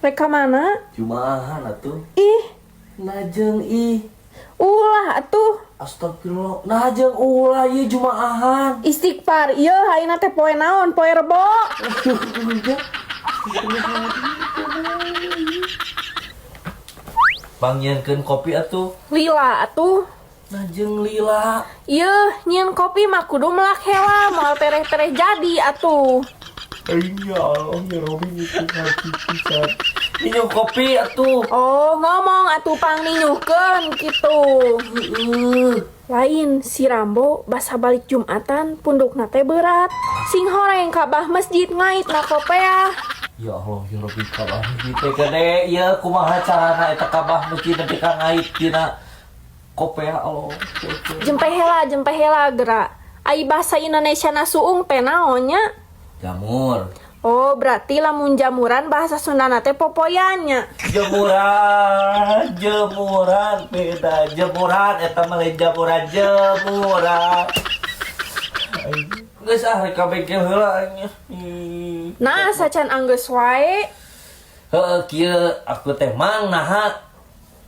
Rek ka mana? Jumaahan atuh. Ih, Najeng ih. Ulah atuh. Astagfirullah. Najeng ulah ieu jumaahan. Istighfar, ieu ayeuna teh poe naon? Poe Rebo. Bang nyieunkeun kopi atuh. Lila atuh. Najeng lila. Ieu nyieun kopi mah kudu melak heula, moal tereh-tereh jadi atuh. Ya Allah ya Robi itu hati pisan. Minum kopi atuh. Oh, ngomong atuh pang ninyuhkeun kitu. Heeh. Lain si Rambo basa balik Jumatan pundukna teh berat. Sing horeng ka bah masjid ngaitna kopeah. Ya Allah ya Robi kabah masjid teh gede ieu kumaha carana eta kabah masjid nepi ka ngait dina kopeah Allah. Jempe heula geura. Ai bahasa Indonesia na suung teh naon nya? Jamur. Oh, berarti lamun jamuran bahasa Sundana teh popoyan nya. Jemuran, jemuran beda jemuran eta mah lain jamuran jemuran. Geus ah rek ka bengkel heula aing. Nah, sacan anggeus wae. Heeh kieu aku teh mang naha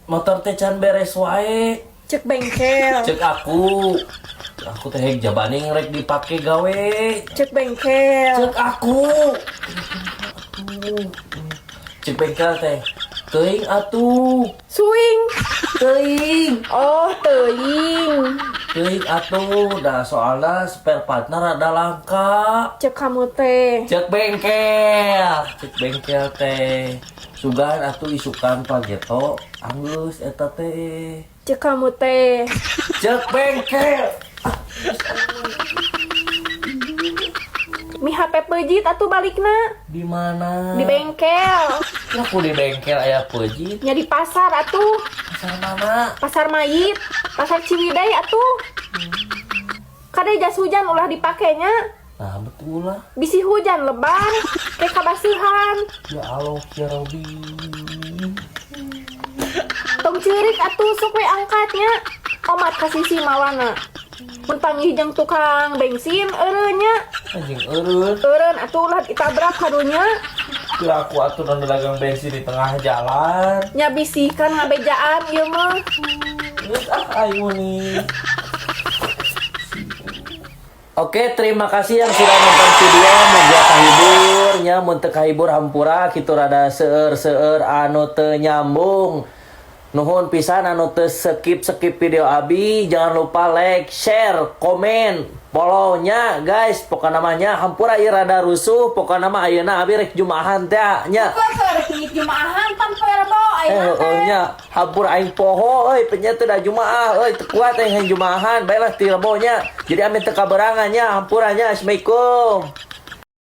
motor teh can beres wae. Cek bengkel. Cek aku. Aku teh hek jabaning rek dipake gawe. Cek bengkel. Cek aku. Cek bengkel teh. Teuing atuh. Suing. Teuing. Oh, teuing. Teuing atuh, da soalna spare partna rada langka. Cek kamu teh. Cek bengkel. Cek bengkel teh. Sugan atuh isukan pageto anggeus eta teh. Cek kamu teh. Cek bengkel. Mi HP pejit atuh balikna. Di mana? Di bengkel. Aku di bengkel aya pejit. Nya di pasar atuh. Pasar mana? Pasar Mayit, Pasar Ciwidey atuh. Kade jas hujan ulah dipakenya. Nah, betul lah. Bisi hujan lebar, kayak kabasihan. Ya Allah, ya Robi. Tong ceurik atuh sok we angkatnya. Omat ka sisi mawana. Mun panggih jeung tukang bensin eureun nya. Anjing eureun. Eureun atuh ulah ditabrak karunya. Kira aku atuh nu dagang bensin di tengah jalan. Nya bisi kan ngabejaan ieu mah. Geus ah aing nih. Oke, terima kasih yang sudah nonton video. Mugia kahibur nya, mun teu kahibur hampura kitu rada seueur-seueur anu teu nyambung. Nuhun pisan anu teu skip-skip video abi. Jangan lupa like, share, komen, follow nya guys. Pokokna mah nya hampura ieu rada rusuh. Pokokna mah ayeuna abi rek jumaahan teh nya. Kok rek jumaahan pan poe Rebo ayeuna teh. Nya hampura aing poho euy nya teu da jumaah euy teu kuat aing jumaahan. Baiklah ti Rebo nya. Jadi amin teu kaberangan nya hampura nya. Assalamualaikum.